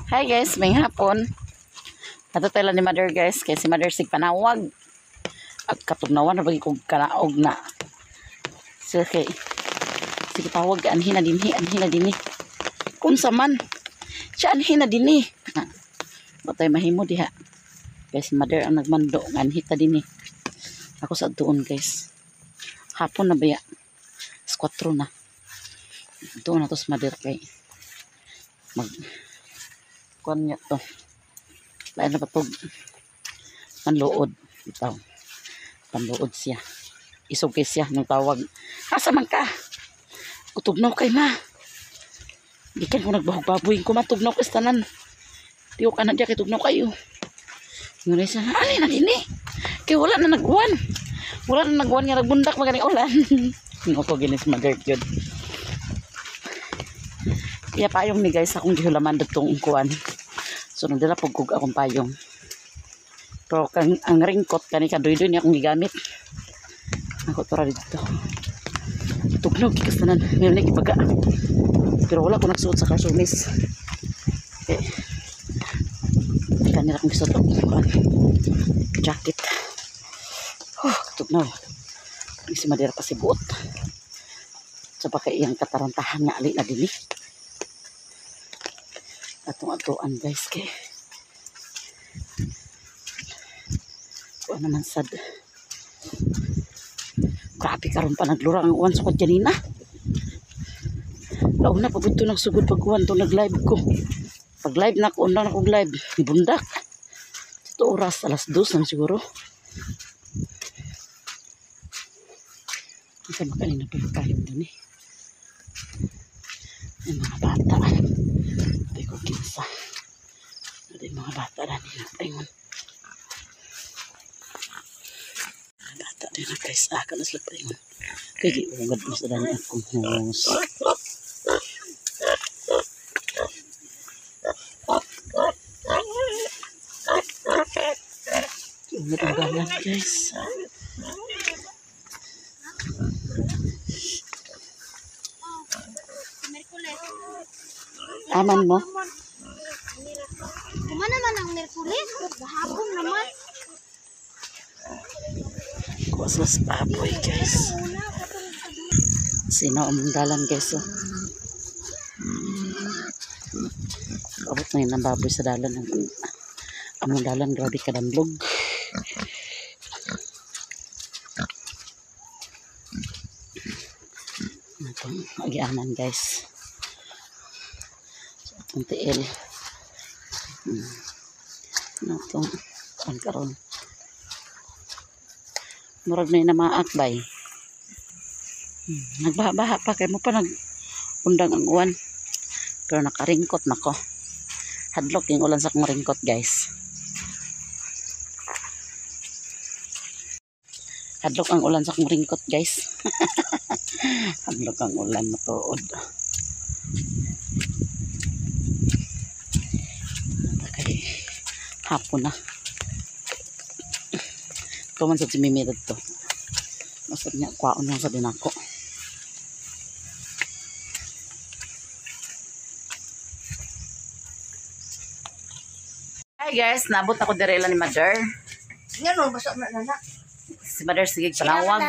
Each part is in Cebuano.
Hi guys, may hapon. Ato tayo ni Mother guys, kay si Mother sig panawag. At katugnawan na bagi kog kanaog na. So kay sige tawag anhi na dinhi, anhi na dinhi. Kunsa man siya anhi na dinhi. Batay mahimo diha. Guys, Mother ang nagmando nga anhi ta dinhi. Ako sa doon guys. Hapon na baya. Alas 4 na. Doon na to sa Mother kay mag kuan niya to. Lain na patog panluod itaw. Panluod siya. Isog kay siya nang tawag. Asa man ka? Utugnaw kay ma. Gikan ko nagbahog baboy ko matugnaw ko sa tanan. Tiyo ka na diya kay tugnaw kayo. Ngunay siya, ali na dinhi. Kay wala na nagwan. Wala na nagwan nga nagbundak maganing ulan. Ngo ko ginis Mother gyud. Iya payong ni guys akong gihulaman datong kuan. So nagdala pug kog akong payong. Pero kang ang raincoat kani kadoy-doy niya akong gigamit. Ako to ra dito. Tugnaw gikas tanan, meron na gibaga. Pero wala ko nagsuot sa karsumis. Okay. Kanila akong gisuot og kuan. Jacket. Oh, tugnaw. Si Madera pa si buot. Sa baka iyang katarantahan nga ali na dinhi. Atong atuan guys kay kuan naman sad. Grabe karon pa naglura ang uwan sukad kanina. Launa pa pud to nagsugod pag uwan to nag-live ko. Pag live na ko, undang na kog live, bundak. Ito oras alas 2 na siguro. Isa ba kanina pa yung kayo dun eh. Yung mga bata. Sabi ko kinsa. Sabi mga bata na nila. Paingon. Mga bata nila guys. Ah, ka na sila paingon. Kaya giugad mo sa dani akong hose. Giugad ang dalan guys. Aman mo? Kuma naman ang Merkules. Gahapon naman. Kuha sila sa baboy guys. Sino ang dalan guys oh. Abot na yun ang baboy sa dalan. Among dalan grabe kadamlog. Itong agianan guys. Itong tiil. Itong kuan karon. Murag na namaakbay. Nagbaha-baha pa kay mo pa nag-undang ang uwan. Pero nakaringkot na ko. Hadlok yung ulan sa akong ringkot guys. Hadlok ang ulan sa akong ringkot guys. Hadlok ang ulan matuod. Hapon na. Ito man sa si Mimi dito. Masad niya, kwaon lang sa dinako. Hi guys, nabot ako direla ni Mother. Nga no, basta na nana. Si Mother sige panawag.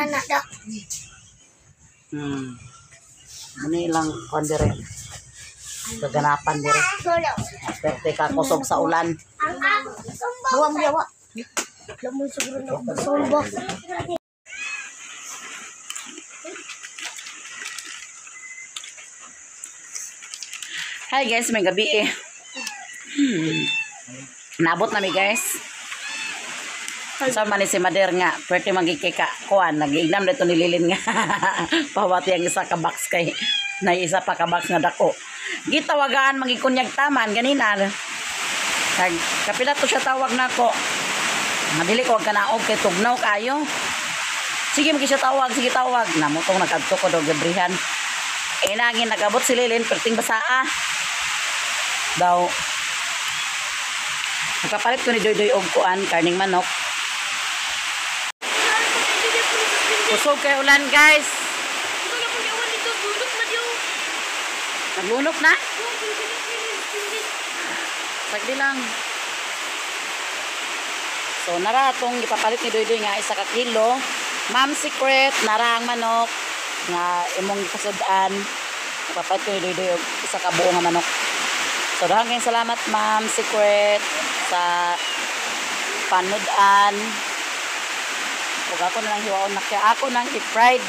Ano ilang kuan dire? Kaganapan dire. Perte ka kusog sa ulan. Hawa mo yawa. Lamon siguro na basol ba. Hi guys, may gabi eh. Nabot na mi guys. So man si Mother nga, pwede magikika kuan, nagiignam dito nililin nga. Pawati ang isa ka box kay na isa pa ka box nga dako. Gitawagan magikunyag taman ganina. Kag kapila to siya tawag nako. Madili ko kanaog kay tugnaw kayo. Sige magi siya tawag, sige tawag. Namutong nagkadto ko daw gabrihan. Inangin nagabot si Lilin perting basaa. Daw nagpapalit ko ni Doy Doy og kuan karning manok. Kusog kay ulan guys. Naglunok na? Sagdi lang. So nara atong gipapalit ni Doydoy nga 1 ka kilo. Ma'am Secret, nara ang manok nga imong gipasud-an. Ipapalit ko ni Doydoy og 1 ka buo nga manok. So daghang kayong salamat, Ma'am Secret, sa panud-an. Ug ako na lang hiwaon na kaya ako nang i-fried.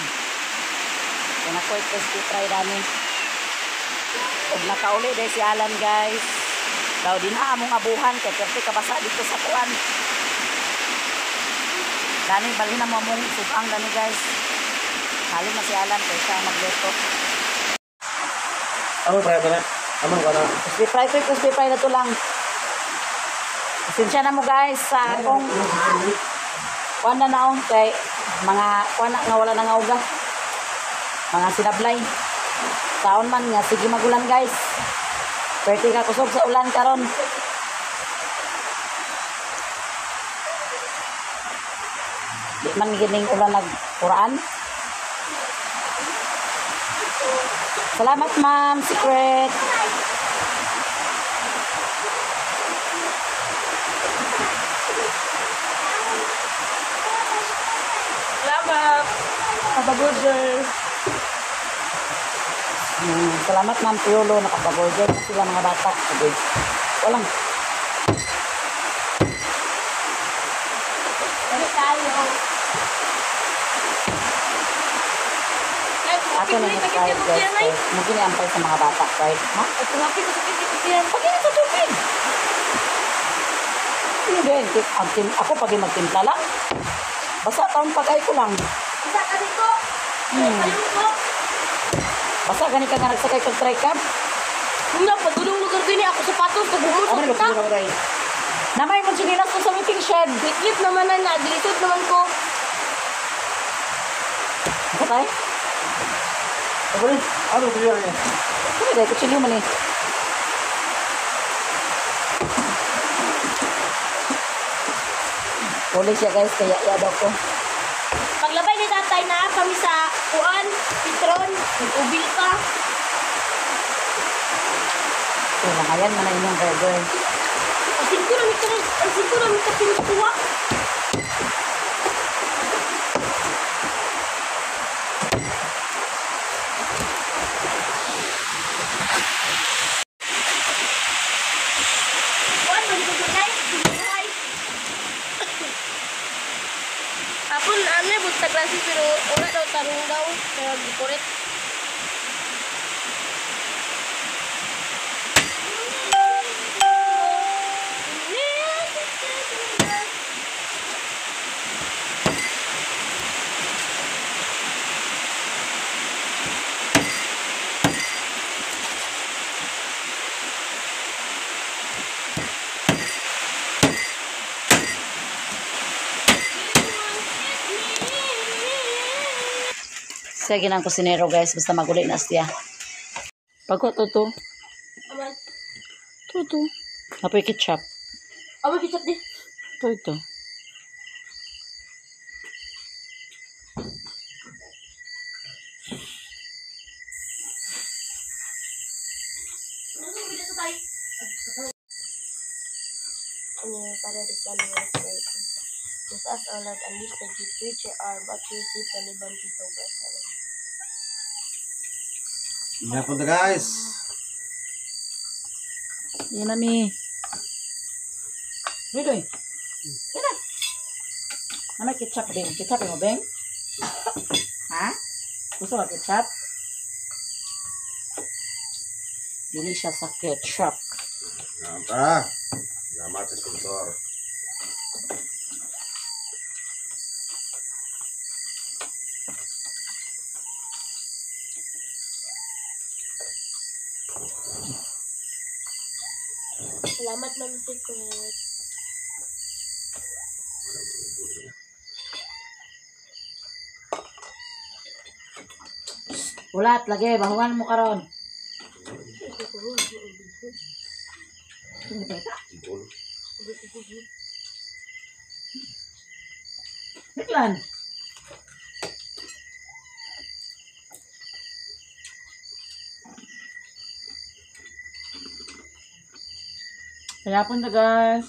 Kaya ako i-crispy fried ani. Ug nakauli dahil si Alan, guys. Daw din na among abuhan kay perti kabasa dito sa kuan. Dani balhin na mo among subang dani, guys. Halin na si Alan kay siya ang magluto. Ano try ka na? Ano ka na? Crispy fry ko, crispy fry na to lang. Pasensya na mo, guys, sa akong kuan na naong kay mga kuan na nga wala na nga uga. Mga sinablay. Taon man nga sige magulan, guys. Pwede ka kusog sa ulan karon. Di man gining ulan nagkuraan. Salamat, Ma'am Secret. Salamat. Have a good day. Salamat, Ma'am Piolo, nakapag-order na sila mga bata. Okay. Walang. Ano tayo? Ako na yung fried, guys. Kay mugini ampay sa mga bata, right? Ha? Pag sa tubig. Hindi, ang ako pag magtimpla lang. Basta taon pag ay ko lang. Isa ka dito. Palungko. Basta gani ka nga nagsakay kag tricab. Wala, padulong lugar din eh. Ako sapatos, pag Ano bumusok ka ka. na tayo? Namay mo sinilas ko sa meeting shed. Liklit naman na, naglisod naman ko. Ako tayo? Ano ano ko yun eh? Ano dahil kutsilyo man eh. Huli siya, guys, kaya iya daw ko. Paglabay ni tatay na kami sa kuan, Petron, nag-ubil pa. Ito lang, ayan man na inyong burger. Ang singko na mika, ang singko na mika pinukuha. Kuan, balik ko na, pinukuha. Hapon, ano, buntag klase, pero wala daw, tarong daw, kaya gikurit. Siya ginang kusinero, guys, basta maguli na siya. Pagko to to. Aman. To to. Apoy ketchup. Aman, ketchup di. To ito. Ano, para the Son of Spirit. Bless us, O Lord, and these thy gifts which are but to receive from the bounty of God. Ingat po guys. Yan na mi. Ridoy. Yan na. Ano ketchup din? Ketchup mo, Beng? Ha? Gusto ka ketchup? Dili siya sa ketchup. Salamat ah. Salamat sa sponsor. Salamat, Ma'am Secret. Ulat, lagi. Bahuan mo karon. Siguro. Niklan. Kaya po na, guys.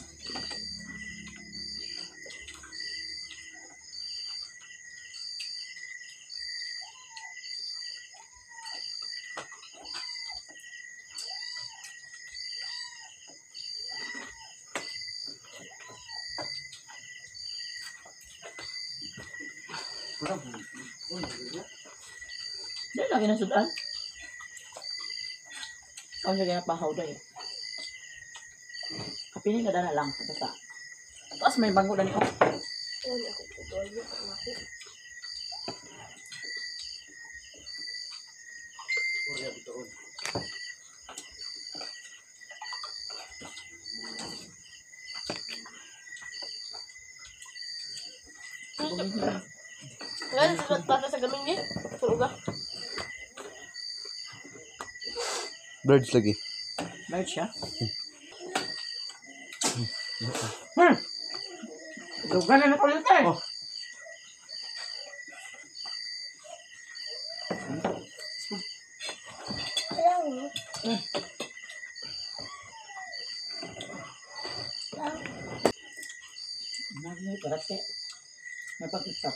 Dahil lagi na sudan. Ako siya ginapahaw dahil. Kapinin ka na lang. Basta. Tapos may bango na niyo. Ano ako putol niya ako. Wala sa bata sa gaming ni. Uga. Birds lagi. Bird siya. Dugan na ulit eh. Oh. Nagay parate. May pagkita.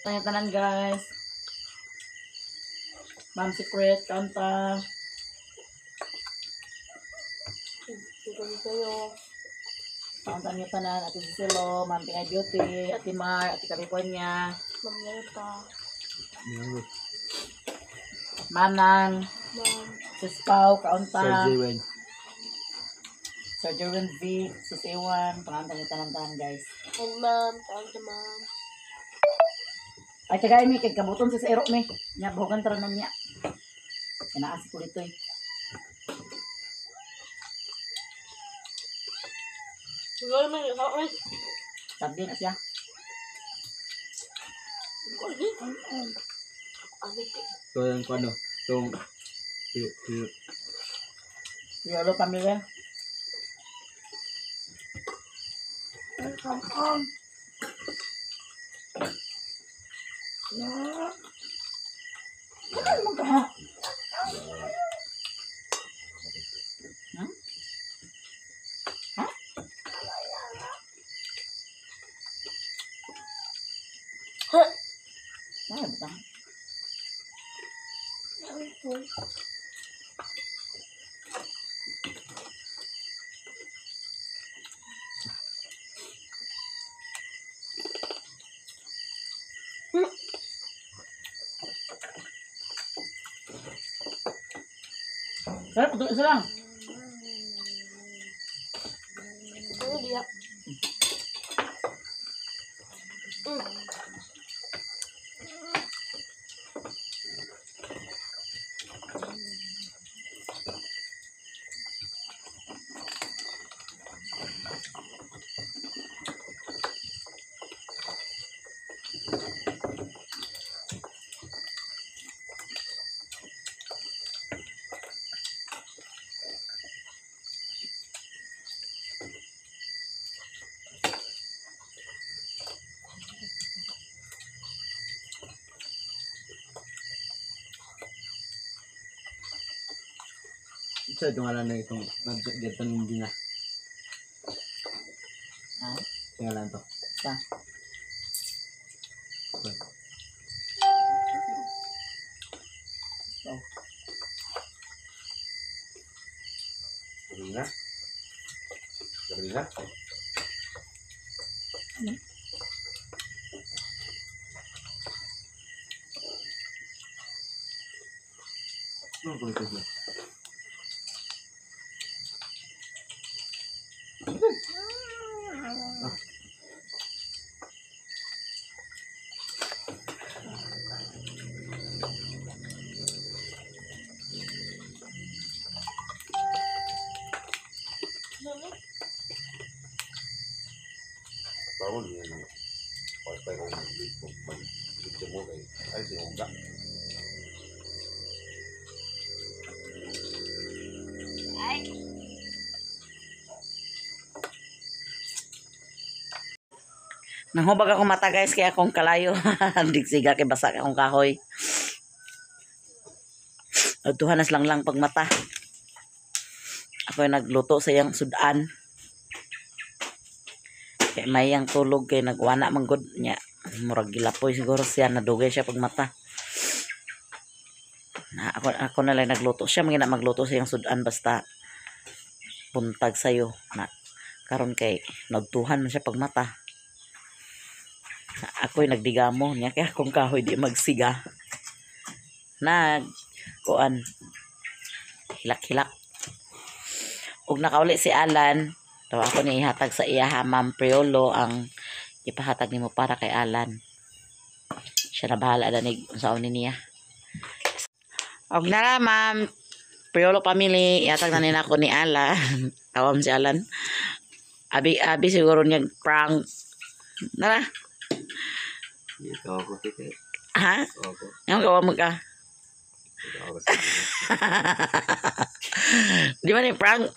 Tayo tanan, guys. Ma'am Secret, kanta. Dito kayo. Kanta niyo tanan. Ate Cicelo, Ma'am Pinay Beauty, Ate Mar, Ate California, Ma'am Leta. Manang, Ma'am. Sis Pau, Kaunta. Sir Jaywen. Sir Jerwin V, Sis Ewan, panganta niyo tanan-tanan, guys. And ma'am, tawag sa ma'am. Ay, tagay mi, kay kabuton sa ero mi. Nya, buhogan tara na niya. Kinaasi ko dito eh. Siguro may ako ay. Sabi na siya. Ano Ito yung ano. Itong... Tuyo. Yolo pamilya. Ano naman ka? Ha? Ha? Ano ba? Sarap, ito isa lang. Ano diya? Sa itong ngalan na itong naggetan hindi na. Ha? Ngalan to. Sa? Oh. Gabi na. Gabi na. Ano ko ito? Ano? Karon niya nang wifi kong mag-video mo kay ay si Uga. Nanghubag ako mata, guys, kaya akong kalayo. Digsiga kay basa akong kahoy. Tuhan nas lang lang pag mata. Ako yung nagluto sa iyang sudan. Kay may yang tulog kay nagwana man gud niya. Murag gilapoy siguro siya, nadugay siya pag mata. Na ako ako na lang nagluto siya, mangina magluto sa iyang sudan basta buntag sayo na karon kay nagtuhan man siya pag mata. Ako'y nagdigamo niya kaya akong kahoy di magsiga. Nag kuan hilak-hilak. Ug nakauli si Alan, tawa ako niya ihatag sa iya ha, Ma'am Priolo, ang ipahatag nimo para kay Alan. Siya na bahala na ni unsaon ni niya. Og nara, Ma'am Priolo family, ihatag na nila ako ni Alan. Tawam si Alan. Abi abi siguro niya prank. Nara. Ikaw ako tike. Ha? Ako. Nga gawa mo ka. Ikaw ako sa Di ba ni prank?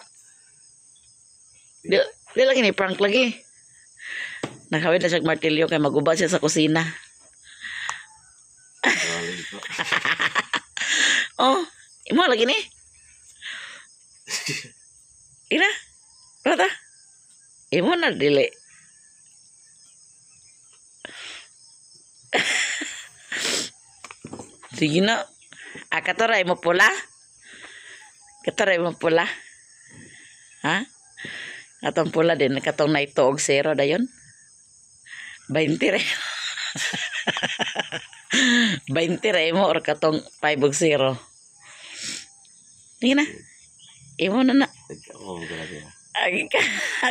Di, di lagi ni prank lagi. Nakawid na siya og martilyo kay maguba siya sa kusina. Oh, imo lagi ni. Ina. Rata. Imo na dili. Sige na. Ah, katora imo pula? Katora imo pula? Ha? Atong pula din, katong naito og zero dayon. 20 re. 20 re mo or katong 5 og 0. Sige na. Imo na na. Oo, grabe. Agi ka,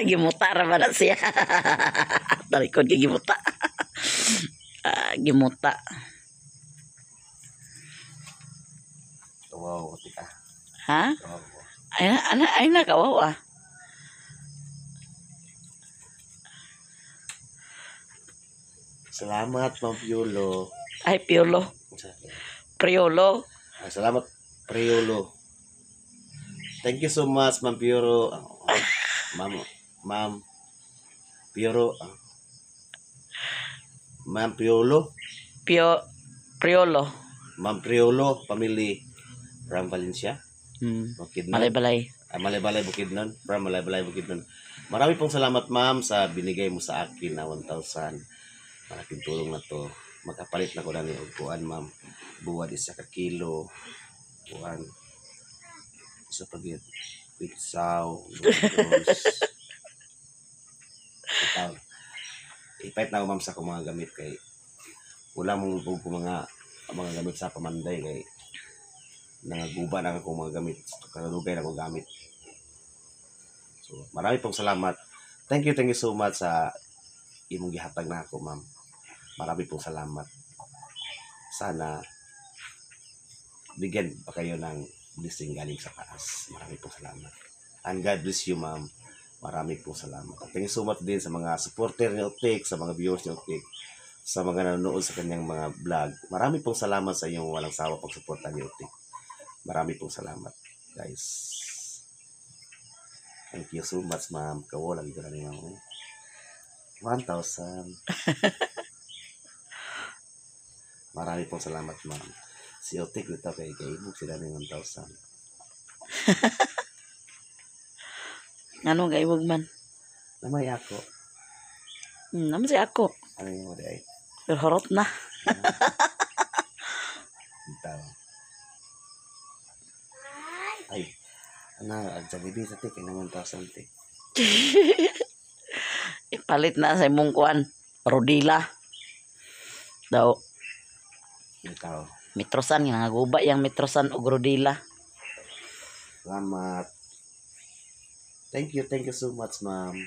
gimuta ra ba na siya? Talikod kay gimuta. Ah, gimuta. Wow, tika. Ha? Wow. Ay na, ana, ay na kawawa. Ah. Salamat, Ma'am Piolo. Ay, Piolo. Priolo. Ah, salamat, Priolo. Thank you so much, Ma'am Piolo. Ah, Ma'am, Ma'am Piolo. Ah. Ma'am Piolo. Pio, Priolo. Ma'am Priolo, family from Valencia. Bukidnon. Malay-balay. Ah, Malaybalay Bukidnon. From Malaybalay Bukidnon. Marami pong salamat, ma'am, sa binigay mo sa akin na 1,000. Malaking tulong na to. Makapalit na ko na ni og kuan, ma'am. Buwad isa ka kilo. Kuan. Sa pagit. Pizzaw. Noodles. Itaw. Ipait na ako, ma'am, sa akong mga gamit kay wala mong ko mga gamit sa pamanday kay nangaguba na akong mga gamit. Kanalugay na akong gamit. So, marami pong salamat. Thank you so much sa imong gihatag na ako, ma'am. Marami pong salamat. Sana bigyan pa kayo ng blessing galing sa taas. Marami pong salamat. And God bless you, ma'am. Marami pong salamat. At thank you so much din sa mga supporter ni Otik, sa mga viewers ni Otik, sa mga nanonood sa kanyang mga vlog. Marami pong salamat sa inyong walang sawa pagsuporta ni Otik. Marami pong salamat, guys. Thank you so much, ma'am. Kawo lagi ko na ni ma'am. 1,000. Marami pong salamat, ma'am. Si Otik nito kay kaibog sila ni 1,000. Ngano gaibog man? Namay ako. Naman si ako. Ano yung wala ay? Pero horot na. Itaw. Ay, ano, ang Jollibee sa tik, ay na 1,000 tik. Ipalit na sa imong kuan. Rodila. Daw, Itaw. Mitrosan nga naguba yang Mitrosan og rodila. Salamat. Thank you so much, ma'am.